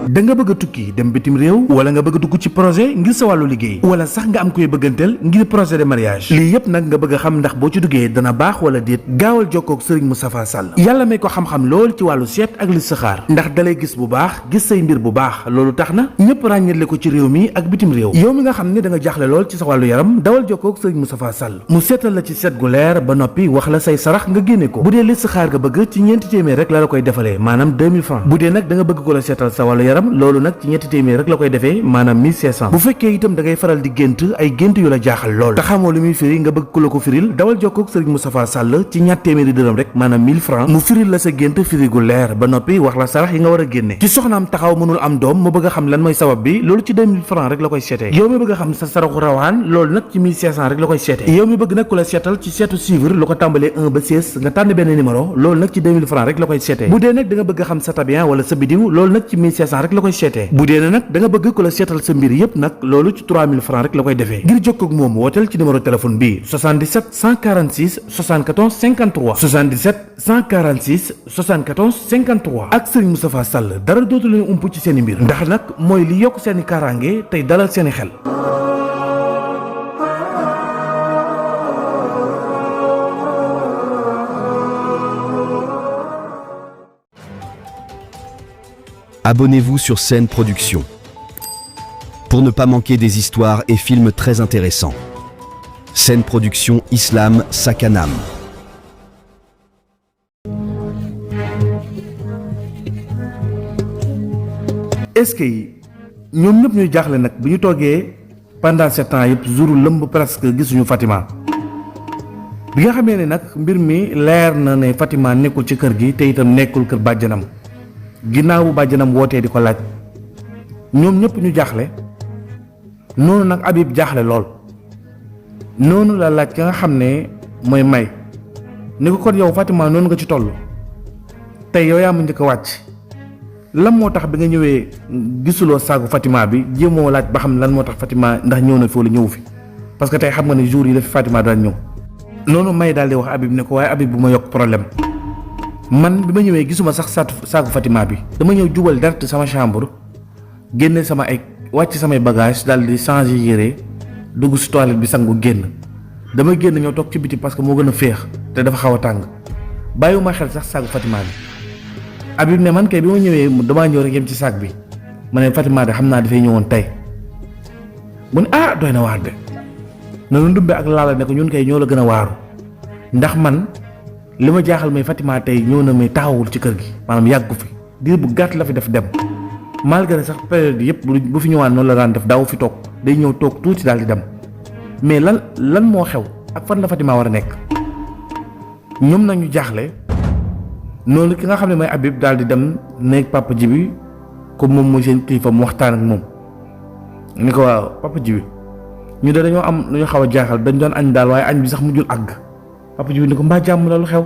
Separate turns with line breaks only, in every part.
da nga bëgg a tukki dem bitim réew wala nga bëgg a dugg ci projet ngir sa wàllu liggéey wala sax nga am koy bëgganteel ngir projet de mariage lii yëpp nag nga bëgg a xam ndax boo ci duggee dana baax wala déet gaawal jokkoo ak Serigne Moustapha Sall yàlla may ko xam-xam lool ci wàllu seet ak listixaar ndax dalay gis bu baax gis say mbir bu baax loolu tax na ñëpp ràññetle ko ci réew mi ak bitim réew yow mi nga xam ne da nga jaaxle lool ci sa wàllu yaram dawal jokkoo ak Serigne Moustapha Sall mu seetal la ci seet gu leer ba noppi wax la say sarax nga génne ko bu dee listixaar nga bëgg ci ñeenti téeméer rek la koy defalee maanaam 2000 francs bu dee nag da nga bëgg ko la seetal sa wàllu yaram loolu nag ci ñetti téeméer rek la koy defee maanaam 1500 bu fekkee itam da ngay faral di gént ay gént yu la jaaxal lool te xamoo lu muy firi nga bëgg ku la ko firil dawal jokkoo ak Serigne Moustapha Sall ci ñatt téeméeri dërëm rek maanaam 1000 francs mu firil la sa gént firi gu leer ba noppi wax la sarax yi nga war a génne ci soxnaam taxaw mënul am doom mu bëgg a xam lan mooy sabab bi loolu ci 2000 francs rek la koy seetee yow mi bëgg a xam sa saraxu rawaan loolu nag ci 1500 rek la koy seetee yow mi bëgg nag ku la seetal ci seetu suivre lu ko tàmbalee 1 ba 16 nga tànn benn numéro loolu nag ci 2000 francs rek la koy seetee bu dee nag da nga bëgg a xam sa tabian wala sa bidiw loolu nag ci 1500 rek la koy seetee bu dee nag da nga bëgg ku la seetal sa mbir yépp nag loolu ci 3000 francs rek la koy defee ngir jokkoo ak moom wooteel ci numéro téléphone bi 77 146 74 53 77 146 74 53 ak Serigne Moustapha Sall dara dootu leen ump ci seeni mbir ndax nag mooy li yokk seeni kaaraange tey dalal seeni xel.
Abonnez-vous sur Scène Production pour ne pas manquer des histoires et films très intéressants. Scène Production Islam Sakanam.
est-ce que ñoom ñëpp ñuy jaaxle nag bi ñu toogee pendant 7 ans yëpp jour lëmb presque gisuñu Fatima bi nga xamee ne nag mbir mi leer na ne Fatima nekkul ci kër gi te itam nekkul kër bàjjanam ginnaaw bu bàjjanam wootee di ko laaj ñoom ñëpp ñu jaaxle noonu nag Habib jaaxle lool noonu la laaj ka nga xam ne mooy may ni ko kon yow Fatima noonu nga ci toll tey yow yaa ma njëkk a wàcc lan moo tax bi nga ñëwee gisuloo saagu Fatima bi jéemoo laaj ba xam lan moo tax Fatima ndax ñëw na fi wala ñëwu fi parce que tey xam nga ne jour yi la fi Fatima daan ñëw noonu may daal di wax Habib ne ko waaye Habib bu ma yokk problème man bi ma ñëwee gisuma sax saagu Fatima bi dama ñëw jubal direct sama chambre génne sama ay wàcc samay bagage daal di changer yére dugg si toilette bi sangu génn dama génn ñëw toog ci biti parce que moo gën a féex te dafa xaw a tàng bàyyiwuma xel sax saagu Fatima bi Habib ne man kay bi ma ñëwee damaa ñëw rek yem ci saag bi ma ne Fatima de xam naa dafay ñëwoon tey mu ne ah doy na waar de noonu ndumbe ak laala ne ko ñun kay ñoo la gën a waaru ndax man li ma jaaxal may Fatima tey ñëw na may taxawul ci kër gi maanaam yàggu fi diir bu gàtt la fi def dem malgré sax période yëpp bu fi ñëwaan noonu la daan def daaw fi toog day ñëw toog tuuti daal di dem mais lan moo xew ak fan la Fatima war a nekk ñoom nag ñu jaaxle noonu ki nga xam ne mooy Habib daal di dem néeg papa ji bi comme moom mooy seen kilifa mu waxtaan ak moom ni ko waaw papa ji bi ñu de dañoo am lu ñu xaw a jaaxal dañ doon añ daal waaye añ bi sax mujjul àgg papa ji bi ni ko mbaa jàmm la lu xew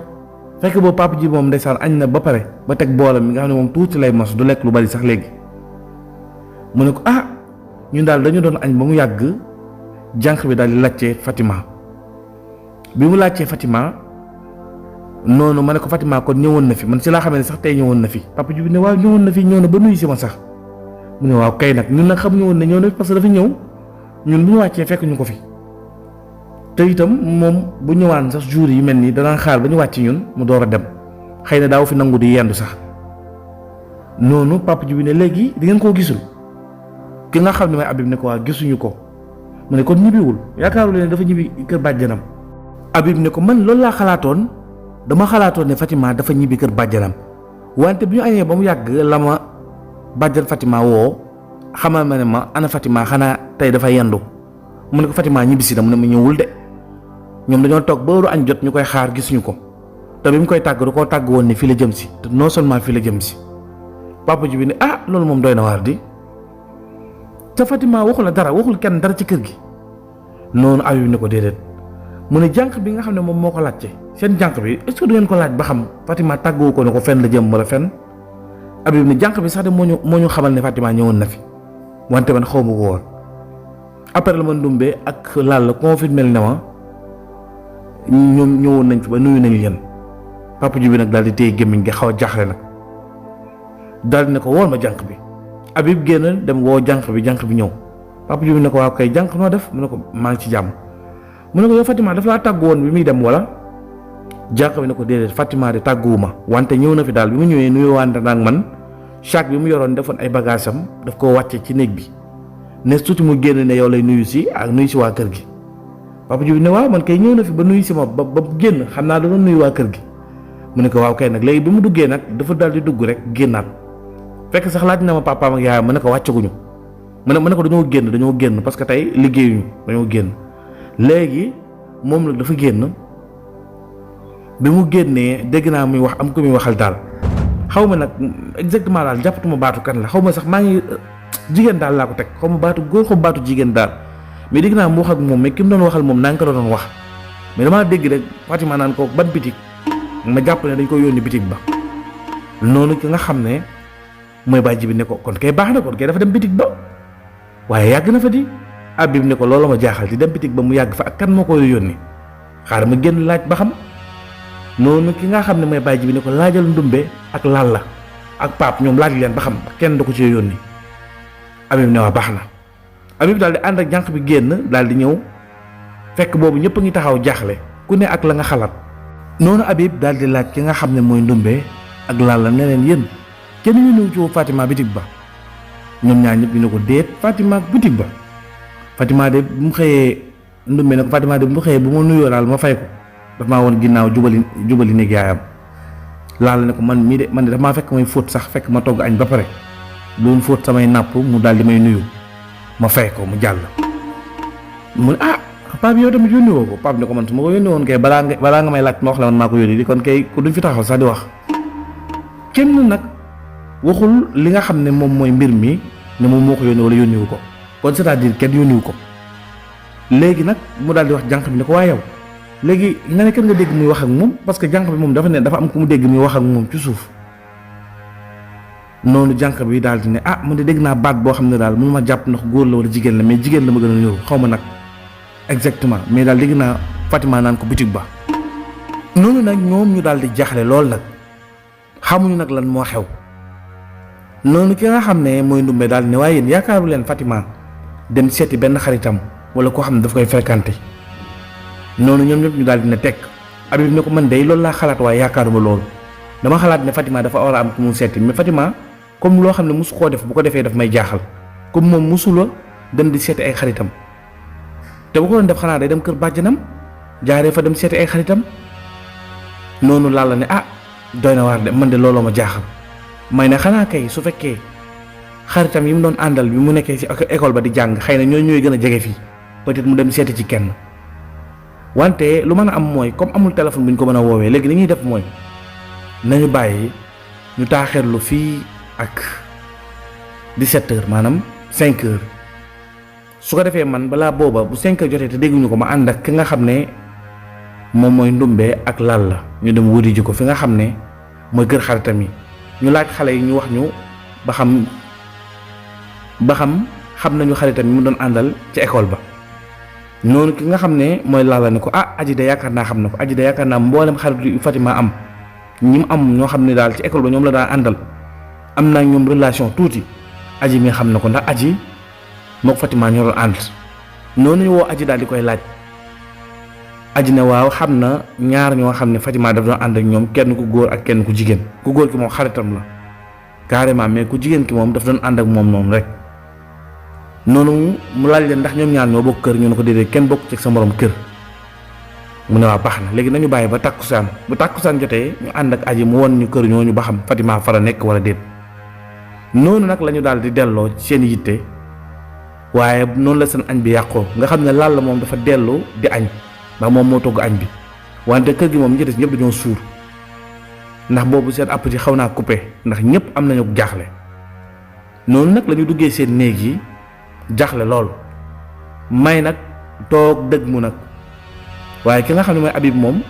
fekk boobu papa ji moom ndeysaan añ na ba pare ba teg boolam mi nga xam ne moom tuuti lay mos du lekk lu bari sax léegi mu ne ko ah ñun daal dañu doon añ ba mu yàgg jànq bi daal di laajte Fatima bi mu laajtee Fatima noonu ma ne ko Fatima kon ñëwoon na fi man si laa xamee ne sax tey ñëwoon na fi papa ji bi ne waaw ñëwoon na fi ñëw na ba nuyu si ma sax mu ne waaw kay nag ñun nag xam ñëwoon na ñëw na fi parce que dafa ñëw ñun bu ñu wàccee fekk ñu ko fi te itam moom bu ñëwaan sax jour yi mel nii danaa xaar ba ñu wàcc ñun mu door a dem xëy na daaw fi nangu di yendu sax noonu papa ji bi ne léegi di ngeen koo gisul ki nga xam ne may Habib ne ko waa gisuñu ko mu ne kon ñibbiwul yaakaaru leen dafa ñibbi kër bàjjanam Habib ne ko man loolu laa xalaatoon dama xalaatoon ne Fatima dafa ñibbi kër bàjjanam wante bi ñu añee ba mu yàgg la ma bàjjan Fatima woo xamal ma ne ma ana Fatima xanaa tey dafa yendu mu ne ko Fatima ñibbisi na mu ne ma ñëwul de ñoom dañoo toog ba waru añ jot ñu koy xaar gisuñu ko te bi mu koy tàgg du koo tàgg woon ne fii la jëm si te non seulement fii la jëm si papa ji bi ne ah loolu moom doy na waar di te Fatima waxul la dara waxul kenn dara ci kër gi noonu Habib ne ko déedéet mu ne jànq bi nga xam ne moom moo ko laajte seen jànq bi est-ce que du ngeen ko laaj ba xam Fatima tàgguwu ko ne ko fenn la jëm wala fenn Habib ne jànq bi sax de moo ñu xamal ne Fatima ñëwoon na fi wante man xaw ma ko woon après la ma ndumbee ak laal la confirmé ne ma ñoom ñëwoon nañ fi ba nuyu nañ leen papa ji bi nag daal di téye gémmiñ gi xaw a jaaxle nag daal di ne ko wool ma jànq bi Habib génn dem woo jànq bi ñëw papa ji bi ne ko waaw kay jànq noo def mu ne ko maa ngi ci jàmm mu ne ko yow Fatima dafa laa tàggu woon bi muy dem wala jànq bi ne ko déedéet Fatima de tàgguwuma wante ñëw na fi daal bi mu ñëwee nuyu wante nag man chaque bi mu yoroon defoon ay bagage am daf koo wàcce ci néeg bi ne tuuti mu génn ne yow lay nuyu si ak nuyu si waa kër gi papa ji bi ne waaw man kay ñëw na fi ba nuyu si ma ba génn xam naa da doon nuyu waa kër gi mu ne ko waaw kay nag léegi bi mu duggee nag dafa daal di dugg rek génnaat fekk sax laaj na ma papaam ak yaayam mu ne ko wàccaguñu mu ne ko dañoo génn parce que tey liggéeyuñu dañoo génn léegi moom nag dafa génn bi mu génnee dégg naa muy wax am ko muy waxal daal xaw ma nag exactement daal jàppatuma baatu kan la xaw ma sax maa ngi jigéen daal laa ko teg xaw ma baatu góor xaw ma baatu jigéen daal mais dégg naa mu wax ak moom mais ki mu doon waxal moom naa nga ko doon wax mais damaa dégg rek Fatima naan ko ban bitig ma jàpp ne dañ ko yónni bitig ba noonu ki nga xam ne mooy bàjji bi ne ko kon kay baax na kon kay dafa dem bitig ba waaye yàgg na fa di Habib ne ko loolu ma jaaxal di dem bitig ba mu yàgg fa ak kan moo ko yónni xaaral ma génn laaj ba xam noonu ki nga xam ne mooy bàjji bi ne ko laajal ndumbe ak Lalla ak Pape ñoom laaj leen ba xam kenn du ko ci yónni Habib ne waa baax na Habib daal di ànd ak jànq bi génn daal di ñëw fekk boobu ñëpp a ngi taxaw jaaxle ku ne ak la nga xalaat noonu Habib daal di laaj ki nga xam ne mooy ndumbe ak Lalla ne leen yéen kenn yónniwu ci Fatima bitig ba ñoom ñaar ñëpp ñu ne ko déet Fatima ak bitig ba Fatima de bu mu xëyee ndumbe ne ko Fatima de bu mu xëyee bu ma nuyoo daal ma fay ko daf maa woon ginnaaw jubali néeg yaayam Lalla ne ko man mii de man de daf maa fekk may fóot sax fekk ma togg añ ba pare doon fóot samay nàpp mu daal di may nuyu ma fay ko mu jàll mu ne Pape yow tamit yónni woo ko Pape ne ko man su ma ko yónni woon kay balaa nga may laaj ma wax la man maa ko yónni di kon kay ku duñ fi taxaw sax di wax kenn nag waxul li nga xam ne moom mooy mbir mi ne moom moo ko yónni wala yónniwu ko kon c'est-à-dire kenn yónniwu ko léegi nag mu daal di wax jànq bi ne ko waa yow léegi nga ne kenn nga dégg muy wax ak moom parce que jànq bi moom dafa ne dafa am ku mu dégg muy wax ak moom ci suuf noonu jànq bi daal di ne man de dégg naa baat boo xam ne daal mënu ma jàpp ndax góor la wala jigéen la mais jigéen la ma gën a ñëw xaw ma nag exactement mais daal dégg naa Fatima naan ko bitig ba noonu nag ñoom ñu daal di jaaxle lool nag xamuñu nag lan moo xew noonu ki nga xam ne mooy ndumbe daal ne waaye yéen yaakaaru leen Fatima dem seeti benn xaritam wala koo xam ne daf koy fréquenté noonu ñoom ñëpp ñu daal di ne tekk Habib ne ko man day loolu laa xalaat waaye yaakaaruma loolu dama xalaat ne Fatima dafa war a am ku mu seeti mais Fatima comme loo xam ne mosu koo def bu ko defee daf may jaaxal comme moom mosula dem di seeti ay xaritam te bu ko doon def xanaa day dem kër bàjjanam jaaree fa dem seeti ay xaritam noonu Lalla ne doy na waar de man de looloo ma jaaxal may ne xanaa kay su fekkee xaritam yi mu doon àndal bi mu nekkee ci école ba di jàng xëy na ñooy gën a jege fii peut-être mu dem seeti ci kenn wante lu mën a am mooy comme amul téléphone bu ñu ko mën a woowee léegi li ñuy def mooy nañu bàyyi ñu taaxeerlu fii ak 17h maanaam 5h su ko defee man balaa booba bu 5h jotee te dégguñu ko ma ànd ak ki nga xam ne moom mooy ndumbe ak Lalla ñu dem wëri ji ko fi nga xam ne mooy kër xaritam yi ñu laaj xale yi ñu wax ñu ba xam nañu xaritam yi mu doon àndal ci école ba noonu ki nga xam ne mooy Lalla ne ko aji de yaakaar naa xam na ko aji de yaakaar naa mboolem xarit yu Fatima am ñi mu am ñoo xam ne daal ci école ba ñoom la daan àndal am naa ñoom relation tuuti aji mi xam na ko ndax aji moo ko Fatima ñoo doon ànd noonu ñu woo aji daal di koy laaj aji ne waaw xam na ñaar ñoo xam ne Fatima daf doon ànd ak ñoom kenn ku góor ak kenn ku jigéen ku góor ki moom xaritam la carrément mais ku jigéen ki moom daf doon ànd ak moom noonu rek noonu mu laaj leen ndax ñoom ñaar ñoo bokk kër ñu ne ko déedéet kenn bokk ci sa morom kër mu ne waa baax na léegi nañu bàyyi ba tàkkusaan bu tàkkusaan jotee ñu ànd ak aji mu won ñu kër ñooñu ba xam Fatima fara nekk wala déet noonu nag la ñu daal di delloo ci seen yitte waaye noonu la seen añ bi yàqoo nga xam ne Lalla moom dafa dellu di añ ndax moom moo togg añ bi wante kër gi moom ñi des ñëpp dañoo suur ndax boobu seen appétit xaw naa coupé ndax ñëpp am nañu jaaxle noonu nag la ñu duggee seen néeg yi jaaxle lool may nag toog dëgg mu nag waaye ki nga xam ne mooy Habib moom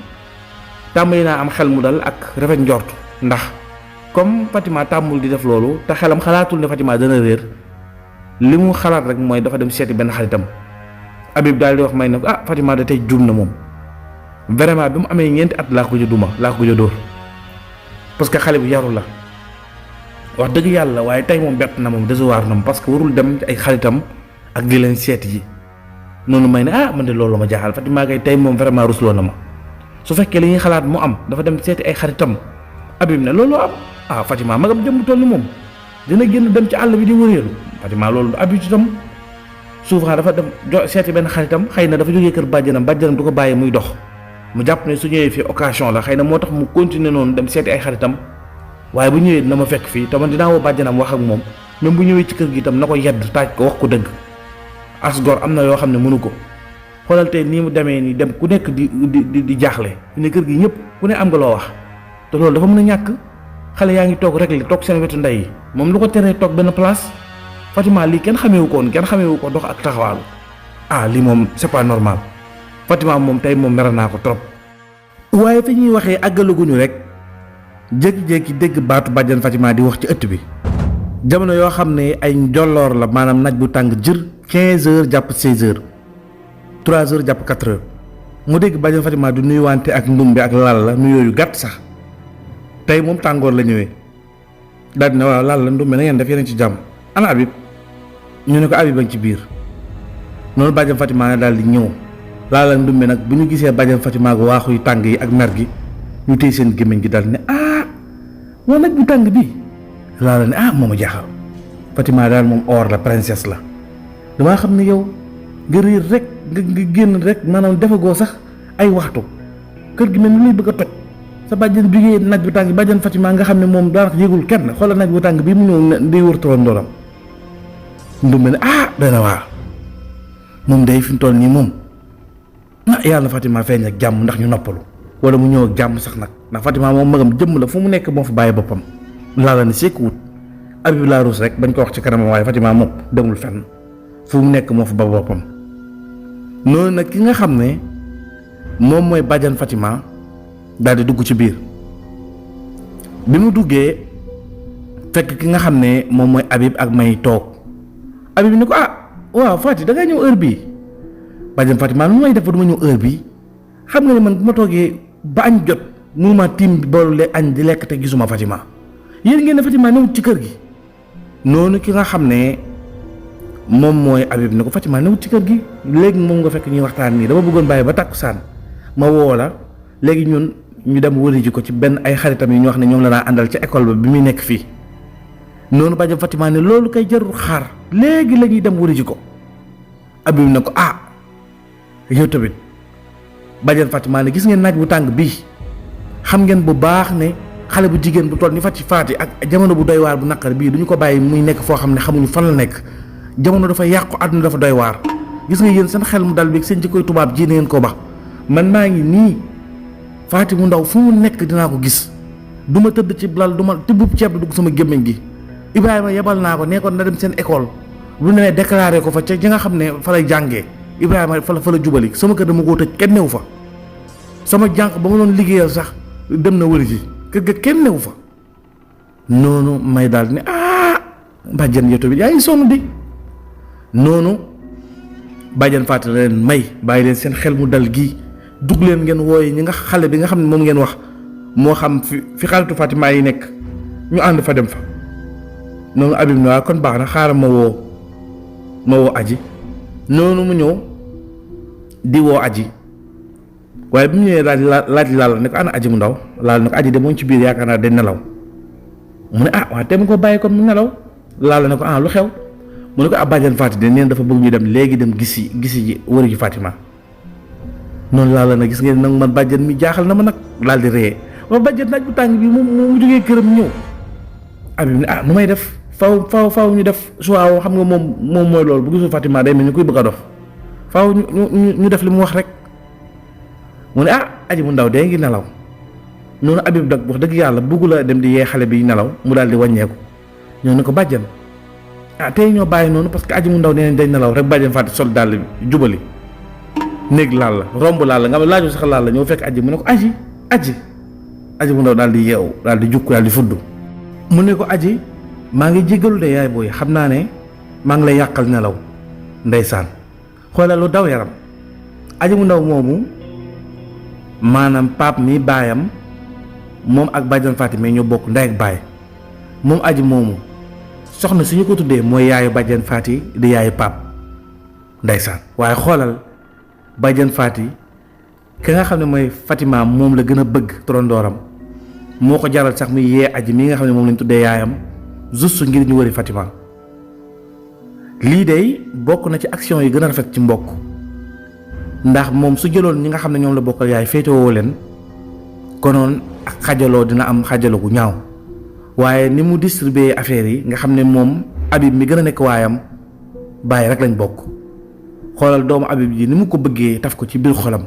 tàmbali naa am xel mu dal ak rafet njort ndax comme Fatima tàmmul di def loolu te xelam xalaatul ne Fatima dana réer li mu xalaat rek mooy dafa dem seeti benn xaritam Habib daal di wax may ne ko Fatima da tey juum na moom vraiment bi mu amee ñeenti at laa ko duma laa ko dóor parce que xale bu yaru la wax dëgg yàlla waaye tey moom bett na moom décevoir na ma parce que warul dem ci ay xaritam ak di leen seet yi noonu may ne man de loolu la ma jaaxal Fatima kay tey moom vraiment rusloo na ma su fekkee li ñuy xalaat mu am dafa dem seeti ay xaritam Habib ne loolu am Fatima magam jëm toll ni moom dina génn dem ci àll bi di wëreelu Fatima loolu habitude am souvent dafa dem seeti benn xaritam xëy na dafa jógee kër bàjjanam du ko bàyyi muy dox mu jàpp ne su ñëwee fii occasion la xëy na moo tax mu continuer noonu dem seeti ay xaritam waaye bu ñëwee dina ma fekk fii te man dinaa woo bàjjanam wax ak moom même bu ñëwee ci kër gi itam na ko yedd taaj ko wax ko dëgg as gor am na yoo xam ne mënu ko xoolal tey nii mu demee nii dem ku nekk di jaaxle ne kër gi ñëpp ku ne am nga loo wax te loolu dafa mën a ñàkk xale yaa ngi toog rek li toog seen wetu ndey yi moom lu ko teree toog benn place Fatima lii kenn xameewu ko woon kenn xameewu ko dox ak taxawaalu lii moom c'est pas normal Fatima moom tey moom mere naa ko trop. waaye fi ñuy waxee àggalaguñu rek jékki-jékki dégg baatu bàjjan Fatima di wax ci ëtt bi jamono yoo xam ne ay njolloor la maanaam naaj bu tàng jër 15 heures jàpp 16 heures 3 heures jàpp 4 heures mu dégg bàjjan Fatima du nuyuwante ak ndum bi ak lal la nuyoo yu gàtt sax tey moom tàngoor la ñëwee daal di ne waaw lal la ndum bi na ngeen def yeneen ci jàmm ana Habib ñu ne ko Habib a ngi ci biir noonu bàjjan Fatima ne daal di ñëw lal la ndum bi nag bu ñu gisee bàjjan Fatima ak waaxu yu tàng yi ak mer gi ñu téye seen gémmiñ gi daal ne waa naaj bu tàng bi laa la ne moom a jaaxal Fatima daal moom or la princesse la damaa xam ne yow nga riir rek nga génn rek maanaam defagoo sax ay waxtu kër gi mel ni lay bëgg a toj sa bàjjan jugee naaj bu tàng bàjjan Fatima nga xam ne moom daanaka yëgul kenn xoolal naaj bu tàng bii mu ñëw day wër toon ndooram ndumbe ne dana waar moom day fi mu toll nii moom yàlla na Fatima feeñ ak jàmm ndax ñu noppalu wala mu ñëw ak jàmm sax nag ndax Fatima moom magam jëmm la fu mu nekk moo fa bàyyi boppam laa la ne sekku wut Habib laa ruus rek bañ ko wax ci kanamam waaye Fatima moom demul fenn fu mu nekk moo fa ba boppam noonu nag ki nga xam ne moom mooy bàjjan Fatima daal di dugg ci biir bi mu duggee fekk ki nga xam ne moom mooy Habib ak may toog Habib ni ko waaw Fati da ngay ñëw heure bii bàjjan Fatima lu may def ba du ma ñëw heure bii xam nga ne man bu ma toogee ba añ jot mënuma tiim boolu le añ di lekk te gisuma Fatima yéen ngeen ne Fatima newut ci kër gi noonu ki nga xam ne moom mooy Habib ne ko Fatima newut ci kër gi léegi moom nga fekk ñuy waxtaan nii dama bëggoon bàyyi ba tàkkusaan ma woo la léegi ñun ñu dem wëri ji ko ci benn ay xaritam yi ñu wax ne ñoom la naa àndal ca école ba bi muy nekk fii noonu bàjjan Fatima ne loolu kay jarul xaar léegi la ñuy dem wëri ji ko Habib ne ko yow tamit bàjjan Fatima ne gis ngeen naaj bu tàng bii xam ngeen bu baax ne xale bu jigéen bu toll ni Faati ak jamono bu doy waar bu naqar bii duñu ko bàyyi muy nekk foo xam ne xamuñu fan la nekk jamono dafa yàqu àdduna dafa doy waar gis nga yéen seen xel mu dal bi seen jikkoy tubaab ji ngeen ko ba man maa ngi nii Faati mu ndaw fu mu nekk dinaa ko gis du ma tëdd ci lal du ma tibbub ceeb dugg sama gémmiñ gi Ibrahima yebal naa ko nekkoon na dem seen école bu ne déclaré ko fa ca ñi nga xam ne fa lay jàngee Ibrahima fa la jubali sama kër dama koo tëj kenn newu fa sama jànq ba ma doon liggéeyal sax dem na wëri ji kër ga kenn newu fa noonu may daal ne bàjjan yoto bi yaa ngi sonn di noonu bàjjan Faati la leen may bàyyi leen seen xel mu dal gii dugg leen ngeen wooye ñi nga xale bi nga xam ne moom ngeen wax moo xam fi xaritu Fatima yi nekk ñu ànd fa dem fa noonu Habib ne waa kon baax na xaaral ma woo aji noonu mu ñëw di woo aji waaye bi mu ñëwee laaj laal ne ko ana aji mu ndaw laal ne ko aji de moom ci biir yaakaar naa day nelaw mu ne waaw te mu ko bàyyi kon mu nelaw laal ne ko lu xew mu ne ko bàjjan Faati de neen dafa bëgg ñu dem léegi dem gisi ji wëri ji Fatima noonu laal na gis ngeen nag man bàjjan mi jaaxal na ma nag laal di ree waaye bàjjan naaj bu tàng bi moom mu jógee këram ñëw Habib ne nu may def faaw ñu def suwaaw xam nga moom mooy loolu bu gisul Fatima day mel ni kuy bëgg a dof faaw ñu def li mu wax rek mu ne aji mu ndaw dee ngi nelaw noonu Habib dag wax dëgg yàlla bugg la dem di yee xale bi nelaw mu daal di wàññeeku ñoo ne ko bàjjan tey ñoo bàyyi noonu parce que aji mu ndaw nee nañ day nelaw rek bàjjan Faati sol dàll bi jubali néeg laal la romb laal la nga xam ne laaju sax laal la ñëw fekk aji mu ne ko aji mu ndaw daal di yeewu daal di jukk daal di fudd mu ne ko aji maa ngi jéggalu de yaay booy xam naa ne maa ngi lay yàqal nelaw ndeysaan xoolal lu daw yaram aji mu ndaw moomu maanaam paap mi baayam moom ak bàjjan Faati mais ñoo bokk ndey ak baay moom aji moomu soxna si ñu ko tuddee mooy yaayu bàjjen Faty di yaayu Pape ndeysaan. waaye xoolal bàjjen Faty ki nga xam ne mooy Fatima moom la gën a bëgg torondooram moo ko jaral sax muy yee aji mi nga xam ne moom lañ tuddee yaayam juste ngir ñu wëri Fatima. lii de bokk na ci action yi gën a rafet ci mbokk ndax moom su jëloon ñi nga xam ne ñoom la bokkal yaay féetewoo leen konoon ak xajaloo dina am xajaloo gu ñaaw waaye ni mu distribuer affaire yi nga xam ne moom Habib mi gën a nekk waayam bàyyi rek lañ bokk. xoolal doomu Habib ji ni mu ko bëggee taf ko ci biir xolam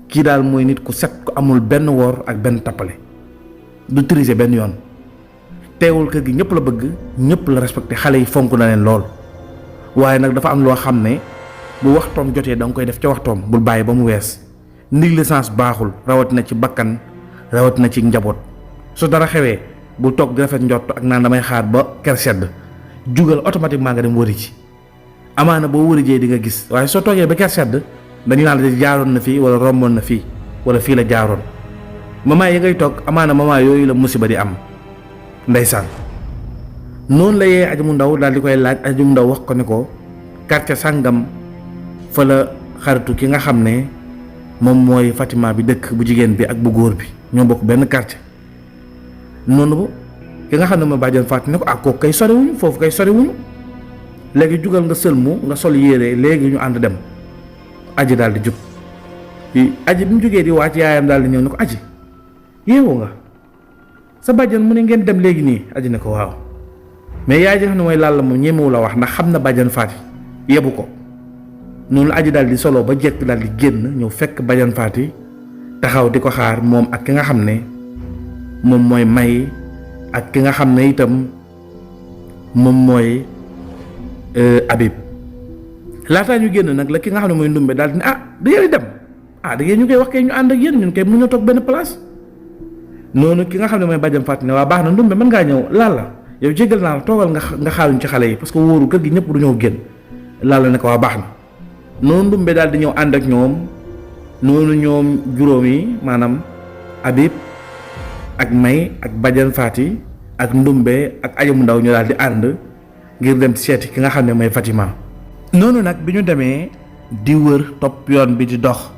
kii daal mooy nit ku set ku amul benn wor ak benn tappale du triser benn yoon teewul kër gi ñëpp la bëgg ñëpp la respecté xale yi fonk na leen lool. waaye nag dafa am loo xam ne bu waxtoom jotee da nga koy def ca waxtoom bul bàyyi ba mu wees négligence baaxul rawatina ci bakkan rawatina ci njaboot su dara xewee bul toog di rafet njott ak naan damay xaar ba ker sedd jugal automatiquement nga dem wëri ci amaana boo wëri jee di nga gis waaye soo toogee ba ker sedd dañu naan la jaaroon na fii wala romboon na fii wala fii la jaaroon moment yi ngay toog amaana moment yooyu la musiba di am ndeysaan. noonu la yee aji mu ndaw daal di koy laaj aji mu ndaw wax ko ne ko quartier sàngam fa la xaritu ki nga xam ne moom mooy Fatima bi dëkk bu jigéen bi ak bu góor bi ñoo bokk benn quartier. noonu ki nga xam ne mooy bàjjen Faty ne ko kooku kay soriwuñu foofu kay soriwuñu léegi jugal nga sëlmu nga sol yére léegi ñu ànd dem. aji daal di jug aji bi mu jógee di wàcc yaayam daal di ñëw ne ko aji yeewu nga sa bàjjen mu ne ngeen dem léegi nii aji ne ko waaw. mais yaay ji xam ne mooy Lalla moom ñemewu la wax ndax xam na bàjjan Faty yebu ko noonu la aji daal di solo ba jekk daal di génn ñëw fekk bàjjan Faty taxaw di ko xaar moom ak ki nga xam ne moom mooy May ak ki nga xam ne itam moom mooy Habib. laataa ñu génn nag la ki nga xam ne mooy Ndumbe daal di ne da ngeen dem da ngeen ñu koy wax kay ñu ànd ak yéen ñun kay mënuñoo toog benn place. noonu ki nga xam ne mooy bàjjan Faty ne waa baax na Ndumbe mën ngaa ñëw Lalla yow jégal naa la toogal nga xaaruñ ci xale yi parce que wóoru kër gi ñëpp du ñëw génn Lalla ne ko waa baax na. noonu Ndumbe daal di ñëw ànd ak ñoom noonu ñoom juróom yi maanaam Habib ak May ak bàjjan Faty ak Ndumbe ak aji mu ndaw ñu daal di ànd ngir dem seeti ki nga xam ne mooy Fatima. noonu nag bi ñu demee di wër topp yoon bi di dox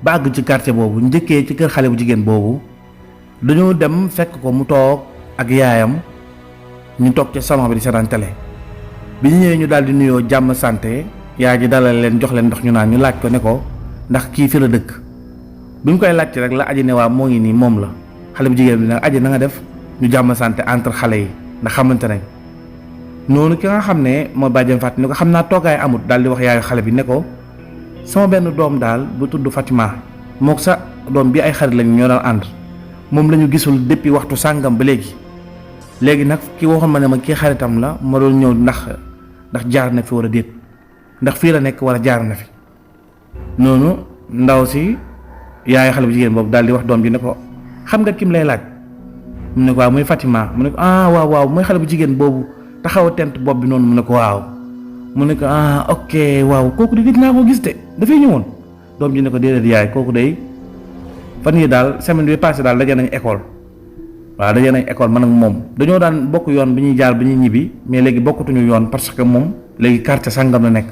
ba àgg ci quartier boobu njëkkee ci kër xale bu jigéen boobu dañoo dem fekk ko mu toog ak yaayam ñu toog ca salon bi di seetaan télé bi ñu ñëwee ñu daal di nuyoo jàmm santé yaay ji dalal leen jox leen ndox ñu naan ñu laaj ko ne ko ndax kii fi la dëkk bi ñu koy laajte rek la aji ne waa moo ngi nii moom la xale bu jigéen bi nag aji na nga def ñu jàmm santé entre xale yi ndax xamante nañ. noonu ki nga xam ne moo bàjjen Faty ne ko xam naa toogaay amut daal di wax yaayu xale bi ne ko sama benn doom daal bu tudd Fatima mook sa doom bi ay xarit lañu ñoo daan ànd moom la ñu gisul depuis waxtu sàngam ba léegi nag ki waxoon ma ne ma kii xaritam la ma doon ñëw ndax jaar na fi war a déet ndax fii la nekk wala jaar na fi. noonu ndaw si yaayu xale bu jigéen boobu daal di wax doom ji ne ko xam nga kim lay laaj mu ne ko waaw muy Fatima mu ne ko waaw mooy xale bu jigéen boobu taxaw tent bopp bi noonu mu ne ko waaw mu ne ko ok waaw kooku de gis naa ko gis de dafay ñëwoon doom ji ne ko déedéet yaay kooku day fan yi daal semaine bi passé daal daje nañ école man ak moom dañoo daan bokk yoon bi ñuy jaar bi ñuy ñibbi mais léegi bokkatuñu yoon parce que moom léegi quartier sàngam la nekk.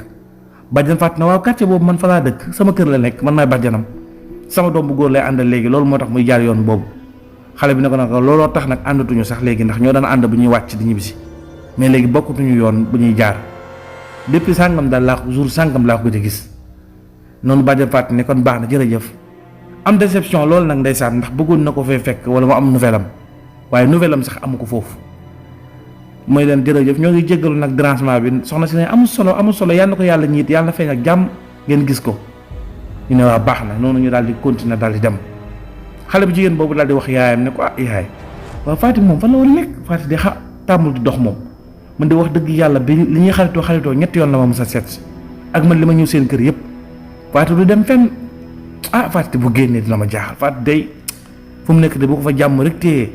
bàjjan Faty na waaw quartier boobu man fa laa dëkk sama kër la nekk man maay bàjjanam sama doom bu góor lay àndal léegi loolu moo tax muy jaar yoon boobu xale bi ne ko nag looloo tax nag àndatuñu sax léegi ndax ñoo daan ànd bu ñuy wàcc di ñibbisi mais léegi bokkatuñu yoon bu ñuy jaar depuis sàngam daal laa ko jour sàngam laa ko gëj a gis. noonu bàjjan Faty ne kon baax na jërëjëf am déception loolu nag ndeysaan ndax bëggoon na ko fee fekk wala mu am nouvelle am waaye nouvelle am sax amu ko foofu mooy leen jërëjëf ñoo ngi jéggalu nag dérangement bi soxna si ne amul solo yal na ko yàlla ñiit yàlla na feeñ ak jàmm ngeen gis ko. ñu ne waa baax na noonu ñu daal di continuer daal di dem xale bu jigéen boobu daal di wax yaayam ne ko yaay waaw Faty moom fan la war a nekk Faty di tàmmul di dox moom man di wax dëgg yàlla bi li ñuy xaritoo ñetti yoon la ma mës a seet ak man li ma ñëw seen kër yëpp Faty du dem fenn Faty bu génnee dina ma jaaxal Faty day fu mu nekk de bu ko fa jàmm rek téye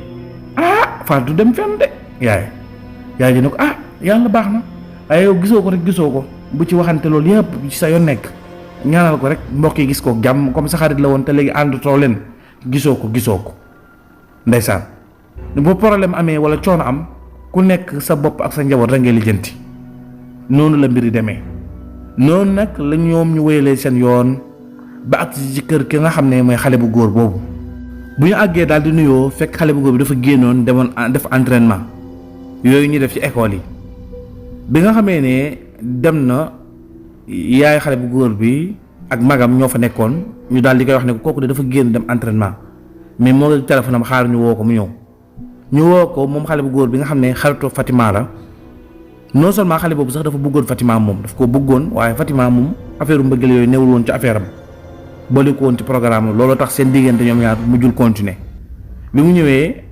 Faty du dem fenn de yaay ji ne ko yàlla baax na waaye yow gisoo ko rek gisoo ko bu ci waxante loolu yëpp ci sa yoon nekk ñaanal ko rek mbokk yi gis ko jàmm comme sa xarit la woon te léegi àndatoo leen gisoo ko ndeysaan bu problème amee wala coono am ku nekk sa bopp ak sa njaboot rek ngay lijjanti. noonu la mbir yi demee noonu nag la ñoom ñu wéyalee seen yoon ba ak ci kër ki nga xam ne mooy xale bu góor boobu. bu ñu àggee daal di nuyoo fekk xale bu góor bi dafa génnoon demoon def entraînement yooyu ñu def ci école yi. bi nga xamee ne dem na yaay xale bu góor bi ak magam ñoo fa nekkoon ñu daal di koy wax ne kooku de dafa génn dem entraînement mais moo ngi téléphone am xaar ñu woo ko mu ñëw. ñu woo ko moom xale bu góor bi nga xam ne xaritu Fatima la non seulement xale boobu sax dafa bëggoon Fatima moom daf ko bëggoon waaye Fatima moom affaire mbëggeel yooyu newul woon ci affaire am boole ko woon ci programme looloo tax seen diggante ñoom ñaar mujjul continuer. bi mu ñëwee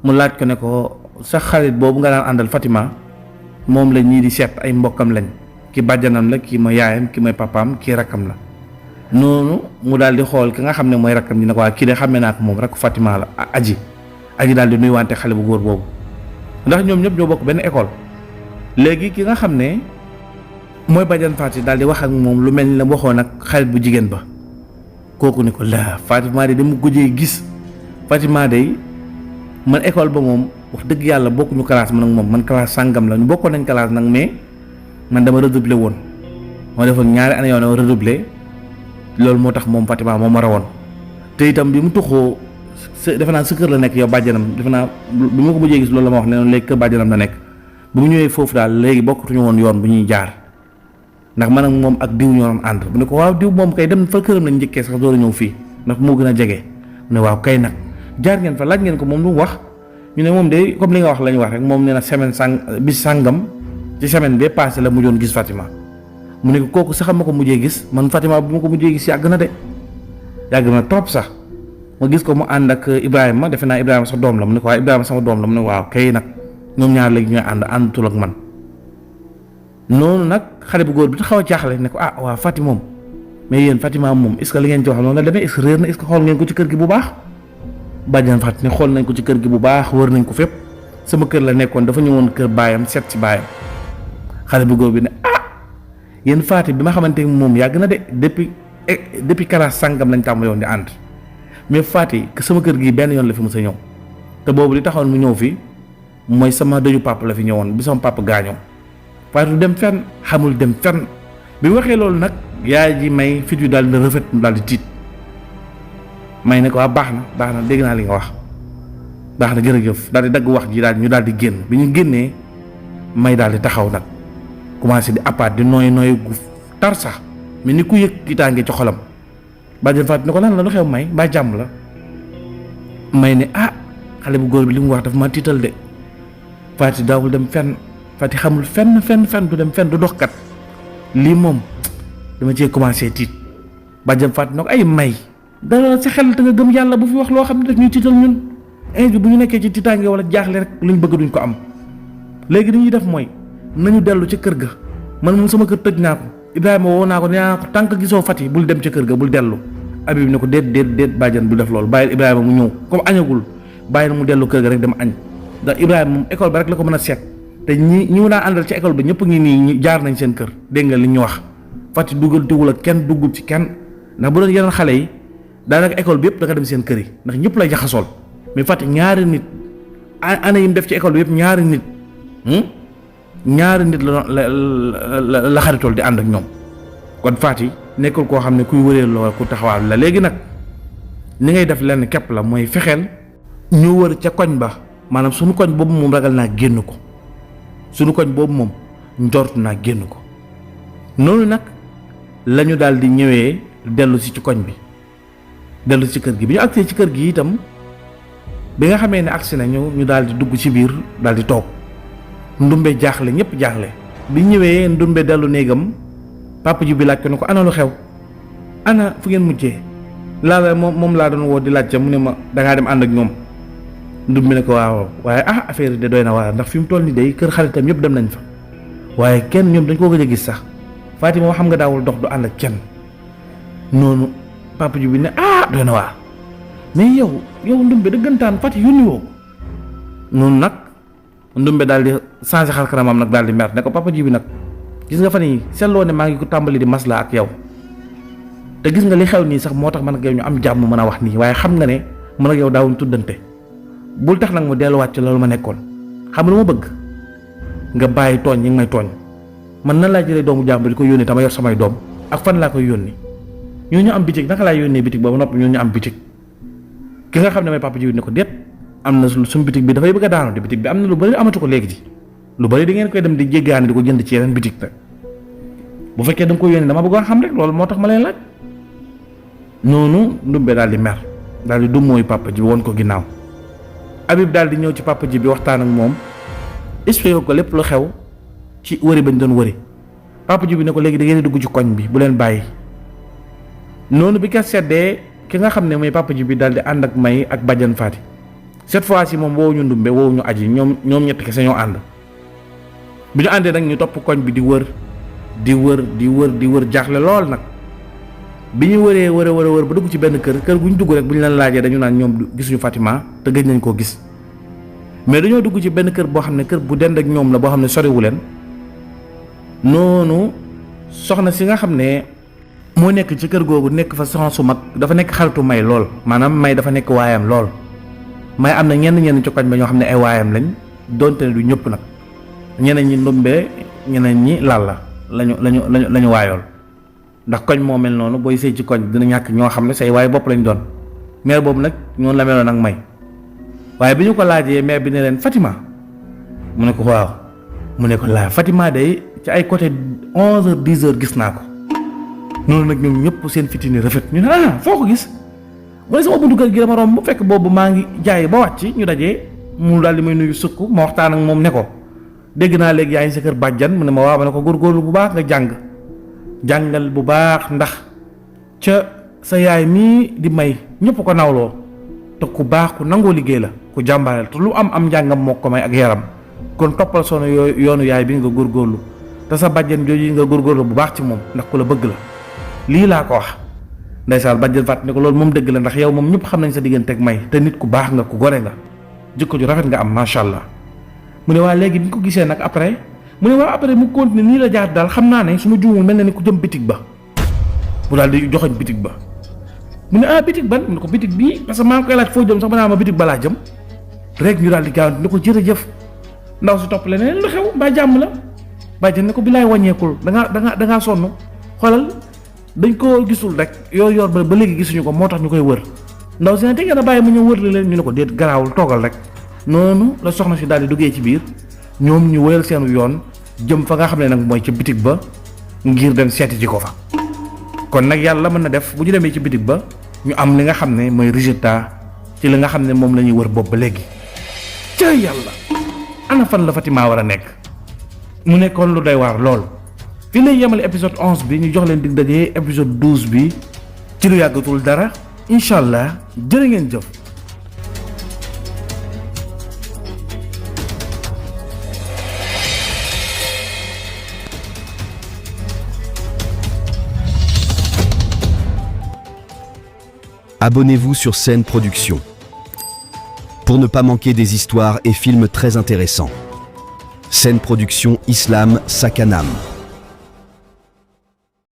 mu laaj ko ne ko sa xarit boobu nga daan àndal Fatima moom la ñii di seet ay mbokkam lañ ki bàjjanam la kii mooy yaayam ki mooy papaam kii rakkam la. noonu mu daal di xool ki nga xam ne mooy rakkam ji ne ko waa kii de xàmme naa ko moom rakku Fatima la aji daal di nuyuwante xale bu góor boobu ndax ñoom ñëpp ñoo bokk benn école. léegi ki nga xam ne mooy bàjjan Faati daal di wax ak moom lu mel ni la waxoon ak xarit bu jigéen ba kooku ne ko la Fatima de dama gëjee gis Fatima de man école ba moom wax dëgg yàlla bokkuñu classe man ak moom man classe sàngam la ñu bokkoon nañ classe nag mais man dama redoublé woon moo defoon ñaari année yoo ne redoublé loolu moo tax moom Fatima moom ma rawoon te itam bi mu tuxoo defe naa sa kër la nekk yow bàjjanam defe naa bi ma ko mujjee gis loolu la ma wax ne noonu léegi kër bàjjanam la nekk. bu mu ñëwee foofu daal léegi bokkatuñu woon yoon bu ñuy jaar ndax man ak moom ak diw ñoo doon ànd bu ne ko waaw diw moom kay dem fa këram lañ njëkkee sax door a ñëw fii ndax moo gën a jege mu ne waaw kay nag jaar ngeen fa laaj ngeen ko moom lu mu wax ñu ne moom de comme li nga wax la ñu wax rek moom nee na semaine bis sàngam ci semaine bee passé la mujjoon gis Fatima mu ne ko kooku sax ma ko mujjee gis man Fatima bu ma ko mujjee gis yàgg na de yàgg na trop sax ma gis ko mu ànd ak Ibrahima defe naa Ibrahima sa doom la mu ne ko waaw Ibrahima sama doom la mu ne waaw kay nag ñoom ñaar léegi ñooy àndatul ak man. noonu nag xale bu góor bi xaw a jaaxle ne ko ah waa Fati moom mais yéen Fatima moom est-ce que li ngeen ci wax noonu la demee est-ce que réer na est-ce que xool ngeen ko ci kër gi bu baax bàjjan Fati ne xool nañ ko ci kër gi bu baax wër nañ ko fépp sama kër la nekkoon dafa ñëwoon kër baayam seet ci baayam. xale bu góor bi ne ah yéen Fati bi ma xamante ni moom yàgg na de depuis classe sàngam lañ tàmbali woon di ànd mais Fati sama kër gi benn yoon la fi mës a ñëw te boobu li taxoon mu ñëw fi mooy sama dëju papa la fi ñëwoon bi sama papa gaañoo waaye du dem fenn xamul dem fenn bi waxee loolu nag yaay ji may fit yu daal di rafet mu daal di tiit may ne ko waa baax na dégg naa li nga wax baax na jërëjëf daal di dagg wax ji daal ñu daal di génn bi ñu génnee may daal di taxaw nag commencé di appaat di nooy gu tar sax mais ni ku yëg tiitaange ci xolam bàjjen Fatou ne ko lan la lu xew may mbaa jàmm la may ne ah xale bu góor bi li mu wax dafa ma tiital de Fati daawul dem fenn Fati xamul fenn du dem fenn du doxkat lii moom dama cee commencé tiit bàjjam Fati na ko ay may dara sa xel te nga gëm yàlla bu fi wax loo xam ne daf ñuy tiital ñun indi bu ñu nekkee ci tiitaange wala jaaxle rek luñ bëgg duñ ko am léegi li ñuy def mooy nañu dellu ca kër ga man moom sama kër tëj naa ko Ibrahima woo naa ko nee naa ko tànk gisoo Fati bul dem ca kër ga bul dellu Habib ne ko déet bàjjan bu def loolu bàyyil Ibrahima mu ñëw comme añagul bàyyi na mu dellu kër ga rek dem añ ndax Ibrahima moom école ba rek la ko mën a seet te ñi mu daan àndal ci école ba ñëpp ngi nii jaar nañ seen kër dégg nga li ñu wax Fati duggul ak kenn duggul ci kenn ndax bu doon yeneen xale yi daanaka école bi yëpp da nga dem seen kër yi ndax ñëpp lay jaxasool mais Fati ñaari nit année yi mu def ci école bi yëpp ñaari nit la xaritool di ànd ak ñoom kon Fati nekkul koo xam ne kuy wëree loo ku taxawaal la léegi nag ni ngay def lenn képp la mooy fexeel ñu wër ca koñ ba maanaam suñu koñ boobu moom ragal naa génn ko suñu koñ boobu moom njort naa génn ko noonu nag lañu daal di ñëwee dellu si ci koñ bi dellu si kër gi bi ñu agsee ci kër gi itam bi nga xamee ne agsi nañu ñu daal di dugg ci biir daal di toog ndumbe jaaxle ñëpp jaaxle bi ñëwee ndumbe dellu néegam papa ji bi laaj ko ne ko ana lu xew ana fu ngeen mujjee laa moom laa doon woo di laaj ca mu ne ma dangaa dem ànd ak ñoom ndumbe ne ko waaw waaye affaire yi de doy na waar ndax fi mu toll ni day kër xaritam yëpp dem nañ fa waaye kenn ñoom dañ koo gëj a gis sax Fatima xam nga daawul dox du ànd ak kenn noonu papa ji bi ne doy na waar mais yow ndumbe dëggantaan Fati yónni woo ko noonu nag ndumbe daal di changé xar kanamam nag daal di mer ne ko papa ji bi nag gis nga fan yi seetloo ne maa ngi ko tàmbali di masla ak yow te gis nga li xew nii sax moo tax man ak yow ñu am jàmm mën a wax nii waaye xam nga ne man ak yow daawuñ tuddante bul tax nag mu delluwaat ci loolu ma nekkoon xam lu ma bëgg nga bàyyi tooñ ñi ngi may tooñ man nan laa jëlee doomu jàmbur di ko yónni tama yor samay doom ak fan laa koy yónni ñooñu am bitig naka laay yónnee bitig ba noppi ñooñu am bitig ki nga xam ne may papa ji ne ko déet am na suñu bitig bi dafay bëgg a daanu de bitig bi am na lu bari amatu ko léegi ji lu bari da ngeen koy dem di jéggaani di ko jënd ci yeneen bitig nag bu fekkee da nga koy yónni dama bëgg a xam rek loolu moo tax ma leen laaj noonu ndumbe daal di mer daal di du mooy papa ji woon ko ginnaaw Habib daal di ñëw ci papa ji bi waxtaan ak moom expliqué ko lépp lu xew ci wëri bañ doon wëri papa ji bi ne ko léegi da ngeen di dugg ci koñ bi bu leen bàyyi noonu bi ka seddee ki nga xam ne mooy papa ji bi daal di ànd ak may ak bàjjan Faati cette fois ci moom woowu ñu ndumbe woowu ñu aji ñoom ñett kese ñoo ànd bi ñu àndee nag ñu topp koñ bi di wër jaaxle lool nag bi ñu wëree wër ba dugg ci benn kër gu ñu dugg rek bu ñu leen laajee dañu naan ñoom gisuñu Fatima te gëj nañ koo gis mais dañoo dugg ci benn kër boo xam ne kër bu dend ak ñoom la boo xam ne soriwu leen noonu soxna si nga xam ne moo nekk ci kër googu nekk fa soxna su mag dafa nekk xaritu may lool maanaam may dafa nekk waayam lool may am na ñenn ci koñ ba ñoo xam ne ay waayam lañ donte ne du ñëpp nag ñeneen ñi ndumbee ñeneen ñi lal lañu waayool ndax koñ moo mel noonu booy sëy ci koñ dina ñàkk ñoo xam ne say waaye bopp lañ doon mère boobu nag ñoonu la meloon ak may waaye bi ñu ko laajee mère bi ne leen Fatima mu ne ko waaw mu ne ko laa Fatima day ci ay côté 11h 10h gis naa ko noonu nag ñoom ñëpp seen fitini rafet ñu ne foo ko gis mu ne sama buntu kër gi dama romb bu fekk boobu maa ngi jaay ba wàcc ñu dajee mu daal di may nuyu sukk ma waxtaan ak moom ne ko dégg naa léegi yaa ngi sa kër bàjjan mu ne ma waaw ma ne ko góorgóorlu bu baax nga jàngal bu baax ndax ca sa yaay mii di may ñëpp ko nawloo te ku baax ku nangoo liggéey la ku jàmbaareel te lu am njàngam moo ko may ak yaram kon toppal sono yoonu yaay bi nga góorgóorlu te sa bàjjan jooju nga góorgóorlu bu baax ci moom ndax ku la bëgg la lii laa ko wax ndeysaan bàjjan fàtt ne ko loolu moom dëgg la ndax yow moom ñëpp xam nañ sa diggante ak may te nit ku baax nga ku gore nga jikko ju rafet nga am macha allah mu ne waa léegi bi ñu ko gisee nag après mu ne waa après mu continuer nii la jaar daal xam naa ne su ma juumul mel na ni ku jëm bitig ba bu daal di joxoñ bitig ba mu ne bitig ban mu ne ko bitig bii parce que maa ngi koy laaj foo jëm sax ba naa ma bitig balaa jëm rek ñu daal di gaaw ne ko jërëjëf ndaw si topp leneen lu xew mbaa jàmm la bàjjen ne ko bilaay wàññeekul da ngaa sonn xoolal dañ ko gisul rek yor ba léegi gisuñu ko moo tax ñu koy wër ndaw si ne te ngeen a bàyyi mu ñëw wër leen ñu ne ko déet garaawul toogal rek noonu la soxna si daal di duggee ci biir ñoom ñu wëyal seenu yoon jëm fa nga xam ne nag mooy ca bitig ba ngir dem seeti ji ko fa kon nag yàlla mën na def bu ñu demee ci bitig ba ñu am li nga xam ne mooy résultat ci li nga xam ne moom la ñuy wër boobu ba léegi ca yàlla ana fan la Fatima war a nekk mu nekkoon lu doy waar lool fii lay yemale épisode 11 bi ñu jox leen dig dajee épisode 12 bi ci lu yàggatul dara incha allah jërë ngeen jëf.
Abonnez-vous sur Scène Production pour ne pas manquer des histoires et films très intéressants. Scène Production Islam Sakanam.